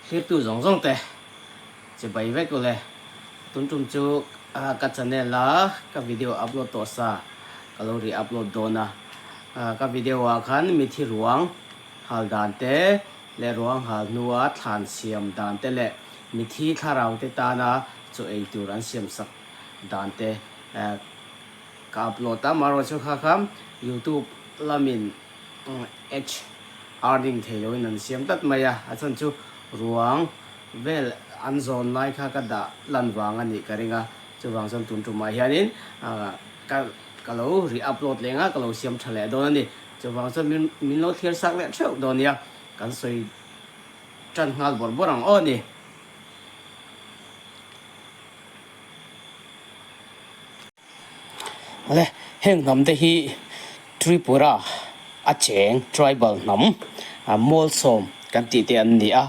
Thlirtu zawng zawng te chibai vek ule. Tun tum chu ka channel a ka video upload tawh sa ka lo re-upload dawn a. Ka video ah khan mithi ruang hal dan te leh ruang hal hnua thlan siam dan te leh mithi thlarau te tana chaw ei tur an siam sak dan te ka upload a. Amaherawhchu kha kha youtube lamin H earning thei loin an siam tlat mai a, a chhan chu ruang vel an zawn lai kha ka dah lan vang a nih ka ring a, chuvang chuan tun tumah hianin ka ka lo re upload leng a, ka lo siam tha leh dawn a ni. Chuvang chuan min min lo thlir sak leh theuh dawn nia, kan sawi tan nghal bawrh bawrh ang aw ni. Awle, heng hnam te hi Tripura a cheng tribal hnam Mawlsawm kan tih te an ni a.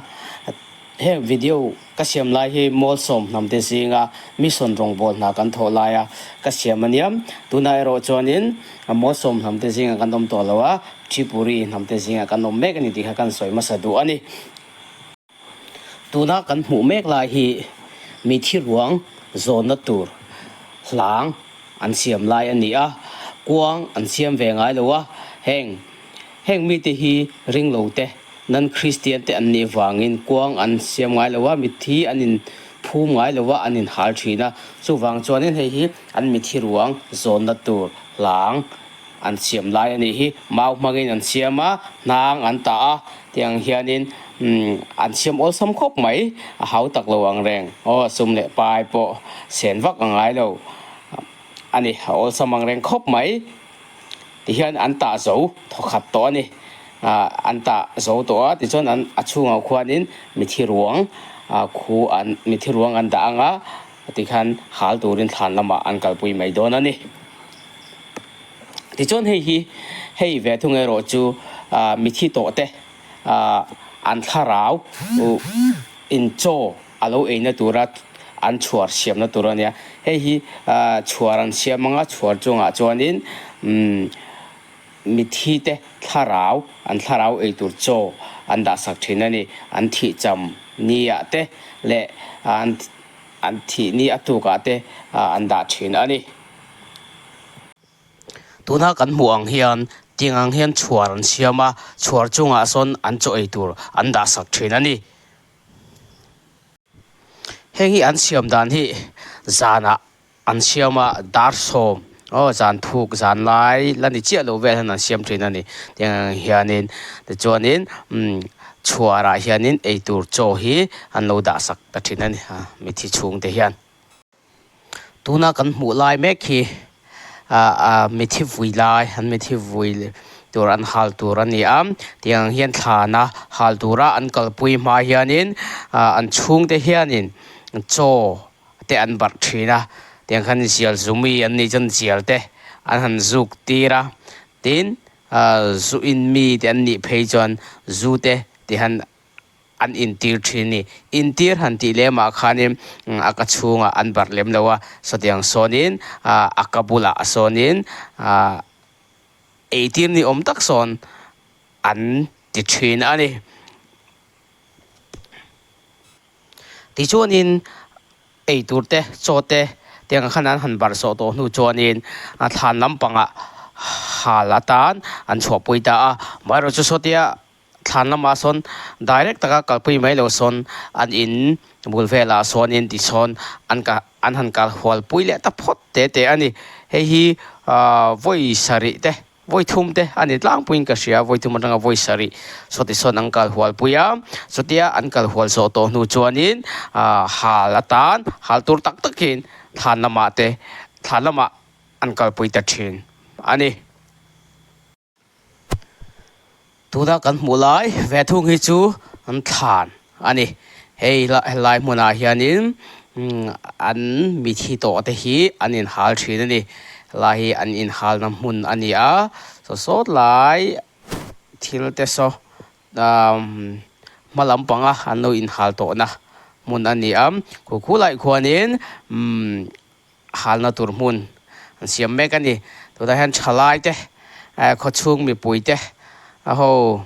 Heng video ka siam lai hi Mawlsawm hnam te zinga mission rawngbâwl hna kan thawh laia ka siam a nia. Tunah erawh chuanin Mawlsawm hnam te zingah kan awm tawh lo a, Tripuri hnam te zingah kan awm mek a ni tih kha kan sawi hmasa duh a ni. Tuna kan hmuh mek lai hi mithi ruang zawnna tur hlang an siam lai a ni a, kuang an siam ve ngai lo a, heng heng mite hi ringlo te nan Kristian te an nih vangin kuang an siam ngai lo a, mithi an in phum ngai lo a, an in hal thin a, chuvang chuanin hei hi an mithi ruang zawnna tur hlang An siam lai a nih hi. Mau hmangin an siam a, hnang an tah a, tiang hianin an siam awlsam khawp mai. A hau tak lo ang reng. Aw, sum leh pai pawh sen vak a ngai lo a ni. A awlsam ang reng khawp mai. Tihian an tah zo thawkhat tawh a ni. An tah zo tawh a, tichuan an a chhungah khuanin mithi ruang khu an mithi ruang an dah ang a, tikhan hal turin thlan lamah an kalpui mai dawn a ni. Tichuan hei hi hei ve thung erawh chu mithi tawh te an thlarau in chaw a lo eina tura an chhuar siamna tur a nia. Hei hi chhuar an siam anga chhuar chungah chuanin mithi te thlarau an thlarau ei tur chaw an dah sak thin a ni. An thih cham ni ah te leh an thih ni a tukah te an dah thin a ni. Tuna kan hmuh ang hian tiang ang hian chhuar an siam a, chhuar chungah sawn an chaw ei tur an dah sak thin a ni. Heng hi an siam dan hi zanah an siam a, dar sawm aw zan thuk zan lai la ni chiah lo vel hian an siam thin a ni. Tiang ang hianin tichuanin umm chhuarah hianin eitur chaw hi an lo dah sak ta thin a ni a mithi chhungte hian. Tuna kan hmuh lai mek hi ah mithi vui lai an mithi vui tur an hal tur a ni a tiang hian thlana hal tura an kalpui hma hianin ah an chhungte hianin chaw te an barh thin a tiang khan zial zumi an nih chuan zial te an han zuk tir a tin ah zu in mi te an nih phei chuan zu te ti han. An intir thin ni. Intir han tih lemah khanin a ka chhungah an barh lem lo a, sawtiang sawnin a ka bulah sawnin eitir ni awm tak sawn an ti thin a ni. Tichuanin eitur te, chaw te tiang khan an han barh sawh tawh hnu chuanin thlan lampangah hal atan an chhuahpui ta a, amaherawhchu sawtia Thlan lamah sawn direct taka kalpui mai lo sawn an in bul velah sawnin tisawn an ka an han kal hual pui leh ta phawt te te a ni. Hei hi ahh vawi sarih te vawi thum te a ni tlangpuiin ka hria vawi thum atanga vawi sarih saw tisawn an kal hual pui a chutia an kal hual zawh tawh hnu chuanin ahh hal atan hal tur tak takin thlan lamah te thlan lamah an kalpui ta thin a ni. Tuna kan hmuh lai ve thung hi chu an thlan a ni hei helai hmunah hianin an mithi tawh te hi an inhal thin a ni helai hi an inhalna hmun a ni a saw sawt lai thil te saw hma lampanga an lo inhal tawhna hmun a ni a khu khulaiah khuanin umm. Halna tur hmun an siam mek a ni. Tunah hian thalai te khawchhung mipui te a ho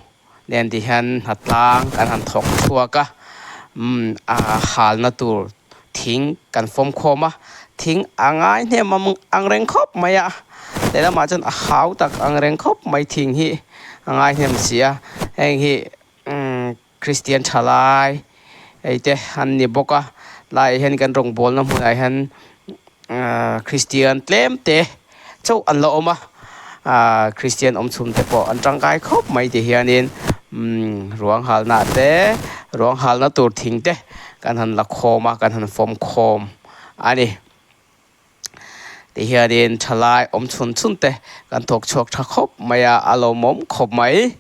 nen ti hian hnatlang kan han thawk chhuak a. Umm a halna tur thing kan fawm khawm a, thing a ngai hnem ang reng khawp mai a, lehlamah chuan a hau tak ang reng khawp mai thing hi a ngai hnem si a, heng hi umm Kristian thalai ei te an ni bawk a, tlaiah hian kan rawngbawlna hmunah hian ahh Kristian tlem te chauh an la awm a, ahh Kristian awm chhun te pawh an tangkai khawp mai ti hianin umm ruang halna te ruang halna tur thing te kan han la khawm a kan han fawm khawm a ni. Ti hianin thalai awm chhun chhun te kan thawk chhuak tha khawp mai a, a lawmawm khawp mai.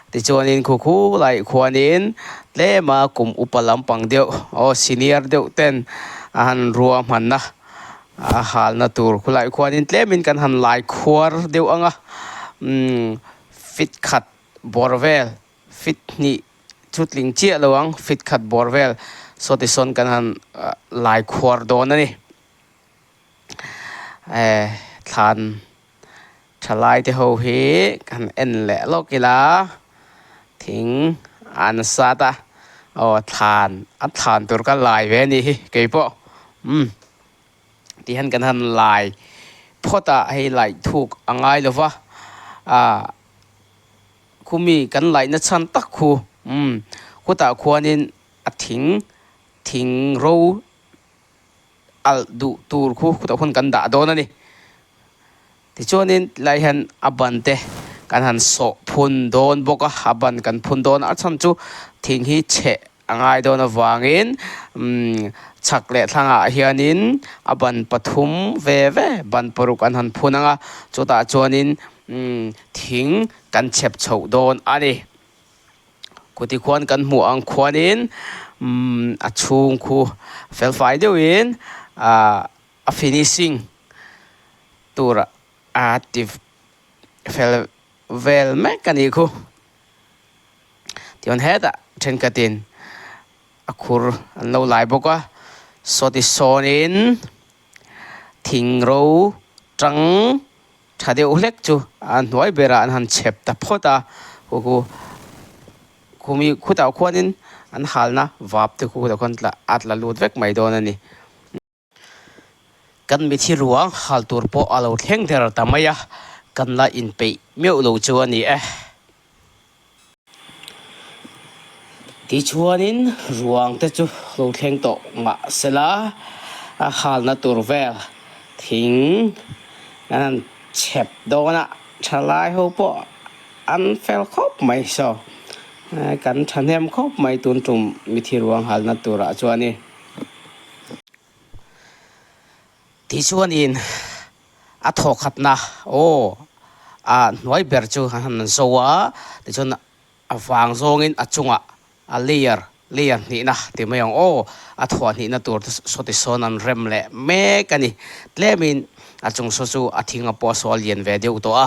Tichuanin khu khu laih khuanin tlema kum upa lampang deuh aw senior deuh ten a han ruahman a, a halna tur khulai khuanin tlemin kan han lai khuar deuh ang a, umm fit khat bawr vel fit hnih chu tling chiah lo ang fit khat bawr vel saw tisawn kan han lai khuar dawn a ni. Eh thlan thalai te ho hi kan en leh lawk ila thing an sat a aw thlan a thlan tur ka lai ve a nih hi keipawh umm ti hian kan han lai phawt a hei laih thuk a ngai lo va ah khumi kan laihna chhan tak khu umm khutah khuanin a thing thing ro alh duh tur khu khutah khuan kan dah dawn a ni. Tichuanin tilai hian a ban te kan han sawh phun dawn bawk a, a ban kan phun dawn a chhan chu thing hi chheh a ngai dawn avangin umm chhak leh thlangah hianin a ban pathum ve ve ban paruk an han phun ang a, chutah chuanin umm thing kan chhep chhoh dawn a ni. Kuti khuan kan hmuh ang khuanin umm a chhung khu fel fai deuhin ahh a finishing tur a ti fel vel mek a nih khu. Tichuan hetah thenkhatin a khur an lo lai bawk a saw ti sawnin thing ro tang Tha deuh hlek chu a hnuai berah an han chhep ta phawt a, khu khu khumi khutah khuanin an halna vap te khu khutah khuan tla a tla lut vek mai dawn a ni. Kan mithi ruang hal tur pawh a lo thleng der ta mai a, kan la inpeih meuh lo chu a ni e. Tichuanin ruang te chu lo thleng tawh mah sela a halna tur vel thing an han chhep dawn a, thalai ho pawh an fel khawp mai saw kan thahnem khawp mai tun tum mithi ruang halna turah chuanin. Tichuanin a thawkhatna aw a hnuai ber chu an han zo a, tichuan a vang zawngin a chungah a layer layer hnihna ti mai ang aw a thuah hnihna tur te saw ti sawn an rem leh mek a ni. Tlemin a chung saw chu a thing a pawh a saw a lian ve deuh tawh a,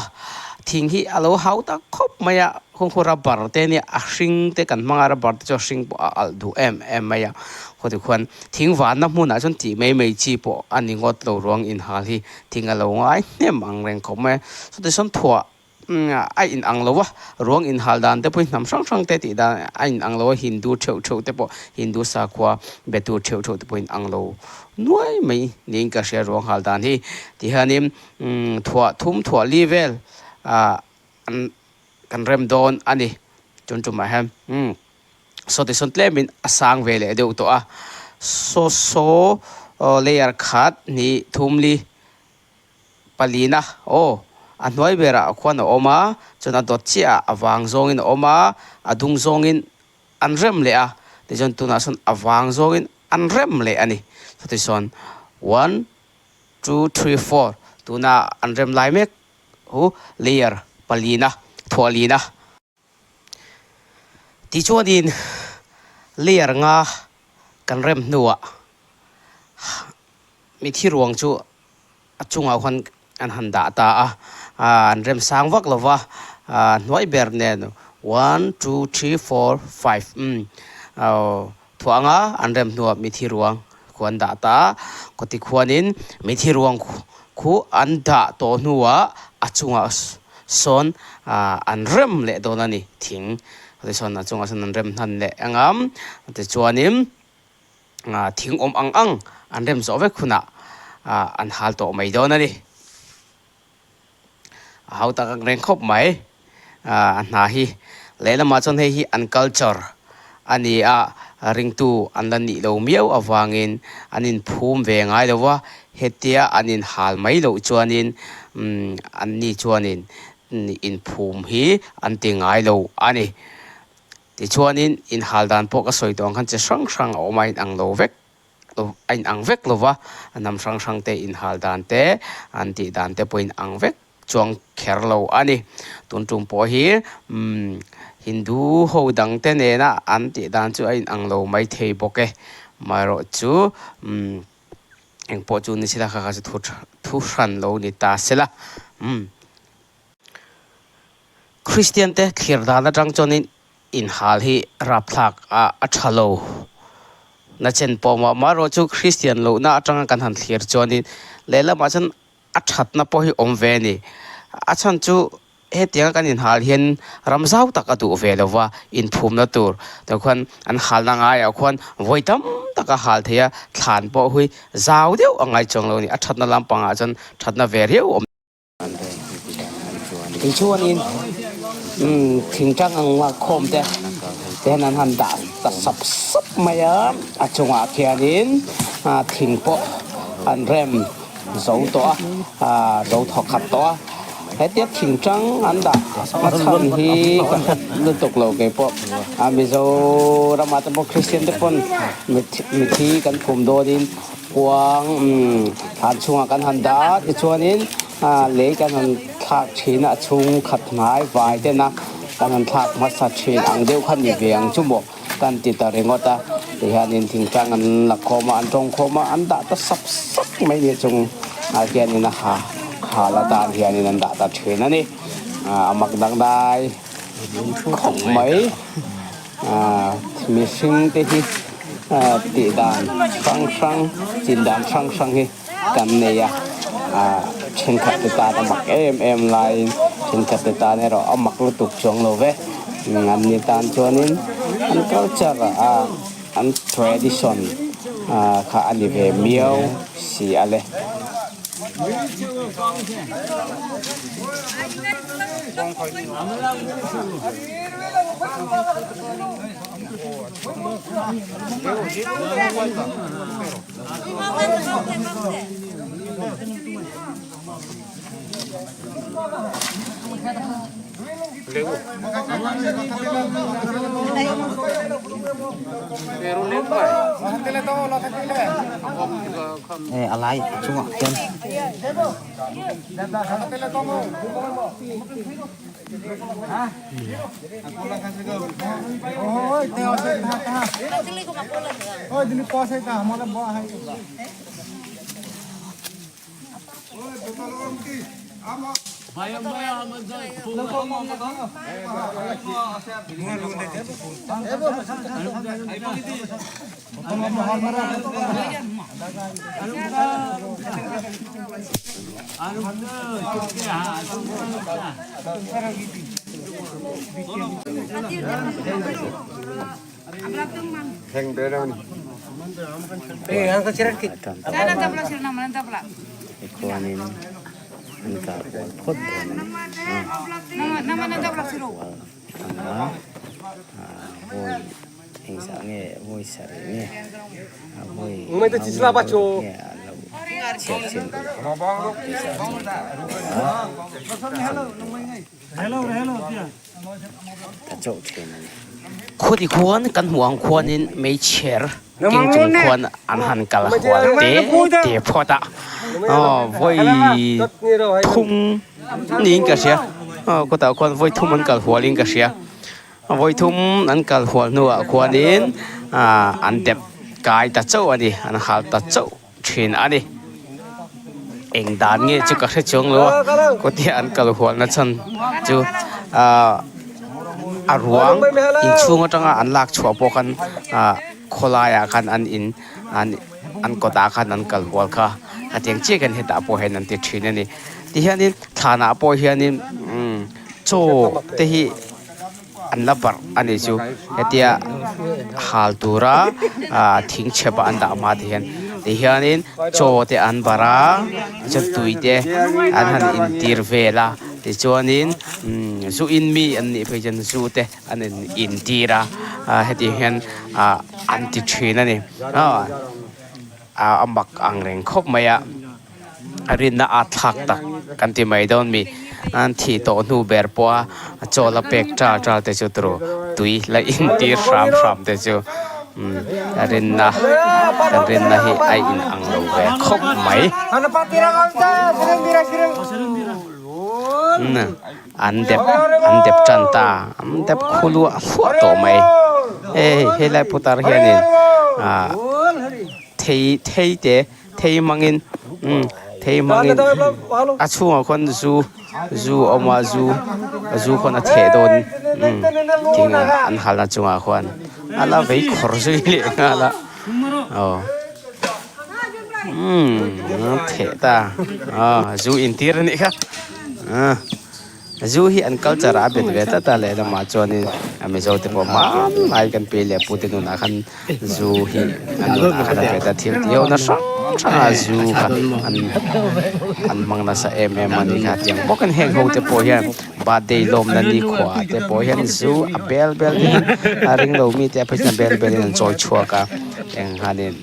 thing hi a lo hau tak khawp mai a, khawngkhur rubber te nia a hring te kan hmang a rubber te chu a hring pawh a alh duh em em mai a, khawti khuan Thing vanna hmunah chuan tih mai mai chi pawh a ni ngawt lo ruang inhal hi thing a lo ngai hnem ang reng khawp mai a. Chutah chuan thuah a inang lo a, ruang inhal dan te pawh hi hnam hrang hrang te tih dan a inang lo a, Hindu theuh theuh te pawh Hindu sakhua betu theuh theuh te pawh inang lo nuai mai niin ka hria ruang hal dan hi. Tihianin thuah thum thuah li vel ah kan rem dawn a ni tun tumah hian. Saw ti sawn tlemin a sang ve leh deuh tawh a, saw saw layer khat hnih thum li palina aw a hnuai berah khuan a awm a, chuan a dawt chiah ah a vang zawngin a awm a, a dung zawngin an rem leh a, tichuan tunah sawn a vang zawngin an rem leh a ni. Saw ti sawn one two three four tuna an rem lai mek hu layer palina thuah lina. Tichuanin layer nga kan rem hnuah mithi ruang chu a chungah khuan an han dah ta a, an rem sang vak lo va, hnuai ber nen one two three four five umm Thuah anga an rem hnuah mithi ruang khu an dah ta a, kawti khuanin mithi ruang khu an dah tawh hnuah a chungah sawn an rem leh dawn a ni, thing. Tichuan a chungah sawn an rem hnan leh ang a, tichuanin thing awm ang ang an rem zawh vek hunah an hal tawh mai dawn a ni. A hau tak ang reng khawp mai a hna hi. Lehlamah chuan hei hi an culture a ni a, ringtu an la nih lo miau avangin an inphum ve ngai lo va, hetia an inhal mai loh chuanin anni chuanin inphum hi an ti ngai lo a ni. Tichuanin inhal dan pawh ka sawi tawh ang khan chi hrang hrang a awm a inang lo vek. a inang vek lo va, hnam hrang hrang te inhal dan te, an tih dan te pawh inang vek chuang kher lo a ni. Tun tum pawh hi umm Hindu ho dang te nena an tih dan chu a inang lo mai thei bawk e. Amaherawh chu umm eng pawh chu ni sela kha kha chu thu thu hran lo ni ta sela umm Kristian te thlir dan atang chuanin Inhal hi rapthlak a a tha lo na chen pawh mah mah erawh chu Kristian lohna atanga kan han thlir chuanin lehlamah chuan a thatna pawh hi awm ve a ni. A chhan chu hetianga kan inhal hian ram zau tak a duh ve lo va, inphumna tur tah khuan an halna ngaiah khuan vawi tam tak a hal thei a, thlan pawh hi zau deuh a ngai chuang lo a ni. A thatna lampangah chuan thatna ve riau awm. Tichuanin thingtlang ang lak khawm te te hian an han dah ta sap sap mai a, a chungah khianin thing pawh an rem zo tawh a, zo thawk khat tawh a, hetia thingtlang an dah a chhan hi ka hre lutuk lo keipawh a Mizoramah te pawh Kristian te pawn mithi kan phum dawnin. Kuang thlan chhungah kan han dah a, tichuanin lei kan han thlak thin a, a chhung khat hnai vai tena kan han thlak hmasa thin ang deuh kha ni ve ang chu maw kan ti ta ringawt a, tihianin thingtlang an la khawm a, an tawng khawm a, an dah ta sap sap mai ni chung ah hianin a ha hal atan hianin an dah ta thin a ni, a mak dangdai khawp mai. Mihring te hi tih dan hrang hrang chin dan hrang hrang hi kan nei a, thenkhat te tan a mak em em laiin thenkhat te tan erawh a mak lutuk chuang lo ve. An ni tan chuanin an culture a an tradition kha a ni ve miau si a le. A lai chungah khian. Tichuanin an kah kual phawt dawn a ni. Ang a, vawi engzah nge vawi sarih nge a vawi nge vawi ruk nge a lo chhiar chin tur tih zah chuan kah kual a ta chauh thin a ni. Khuti khuan kan hmuh ang khuanin meichher keng chung khuan an han kal hual te te phawt a, aw vawi thum niin ka hria, aw khutah khuan vawi thum an kal hualin ka hria, vawi thum an kal hual hnuah khuanin ah an dep kai ta chauh a ni, an hal ta chauh. Thin a ni. Eng dan nge chu ka hre chuang lo a, kawtia an kal hualna chhan chu ahh a ruang inchhung atanga an lak chhuah pawh khan ahh khawlaiah khan an in an an kawtah khan an kal hual kha hetiang chiah hian hetah pawh hian an ti thin a ni. Tihianin thlanah pawh hianin umm chaw te hi. an la barh a nih chu hetia hal tura ah thing chhep a an dah hma te hian tihianin chaw te an barh a chuan tui te an han intir vel a tichuanin umm zu in mi an nih phei chuan zu te an in intir a ah hetiang hian ah an ti thin a ni aw a mak ang reng khawp mai a rinna a thlak tak kan ti mai dawn mi an thih tawh hnu ber pawh a chaw la pek ṭal ṭal te chu turu tui la intir hram hram te chu umm rinna kan rinna hi a in ang lo ve khawp mai umm an dep an dep tan ta an dep khu luah hluah tawh mai hei helai putar hianin ah thei thei te. Thei hmangin umm thei hmangin a chhungah khuan zu zu a awm a zu zu khuan a theh dawn umm thing an halna chungah khuan a la vei khawr zui leh nghal a aw umm a theh ta aw zu intir a nih kha ah. Zu hi an culture ah a bet ve tlat a, lehlamah chuanin a Mizo te pawh hmanlai kan pi leh pu te nunah khan zu hi an nunah khan a bet a, thil tih ho na hrang hrangah zu kha an an hmang nasa em em a ni kha. Tiang bawkin heng ho te pawh hian birthday lawmna nikhua te pawh hian zu a bel bel te hian a ring lo mite a phei chuan a bel belin an chawi chhuak a, eng khanin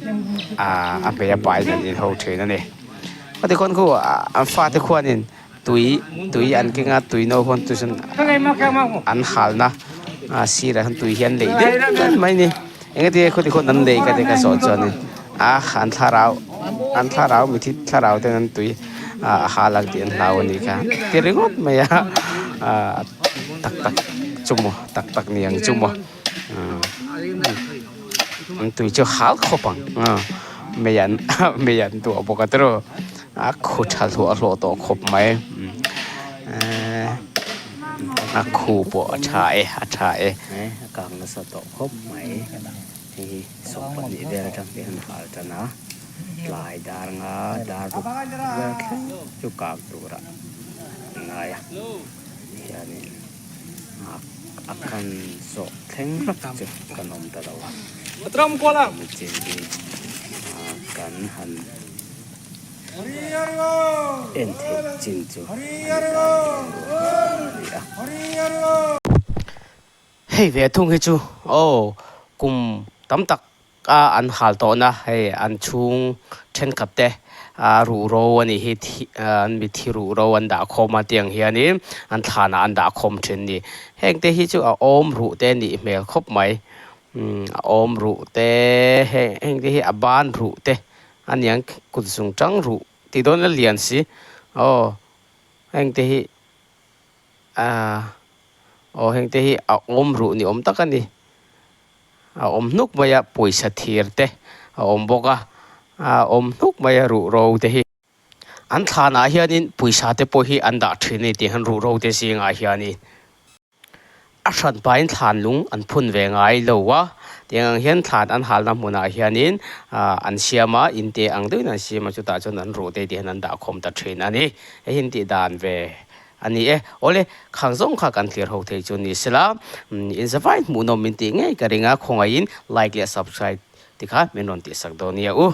ah a hmei a pain an inho thin a ni. Tikhuan khu an fate khuanin. Tui tui an keng a tui no hawn chu an halna a sirah hian tui hi an leih deuh deuh mai a ni engati nge khawti khawn an leih ka ti ka zawh chuan in a an thlarau an thlarau mithi thlarau ten an tui a hal ang tih an hlau a nih kha ti ringawt mai a ah tak tak chu maw tak tak ni ang chu maw an tui chu hal khawp ang mei an mei an duah bawk a tiraw. A khu tha hluah hluah tawh khawp mai eee a khu pawh a tha e a tha e. A kang nasa tawh khawp mai hei hi 12 vel atang te an hal tan a tlai dar nga dar ruk vel thleng chu kang turah an ngai a hianin a kan zawh thleng rak chu kan awm ta lo a chin hi kan han. En theih chin chu a ni ta ni a. Hei ve thung hi chu aw kum tam tak a an hal tawh na hei an chhung thenkhat te a ruhro a nih hi thi an mithi ruhro an dah khawm a tiang hianin an thlanah an dah khawm thin a ni. Heng te hi chu a awm ruh te a nih hmel khawp mai a awm ruh te heng heng te hi a ban ruh te. A niang kut zung tang ruh tih dawn la lian si aw heng te hi ah aw heng te hi a awm ruh ni awm tak a ni a awm hnuk mai a pawisa thir te a awm bawk a a awm hnuk mai a ruh ro te hi an thlanah hianin pawisa te pawh hi an dah thin a ni tih han ruh ro te zingah hianin. A hran pahin thlan lung an phun ve ngai lo a, tiang ang hian thlan an halna hmunah hianin ah an siam a, in te ang deuhin an siam a, chutah chuan an ruh te tih hian an dah khawm ta thin a ni. Hei hi an tih dan ve a ni e. Awle, khang zawng kha kan thlir ho thei chu ni sela, inzavai hmuhnawm min tih ngei ka ring a, khawngaihin like leh subscribe te kha min rawn tihsak dawn nia u.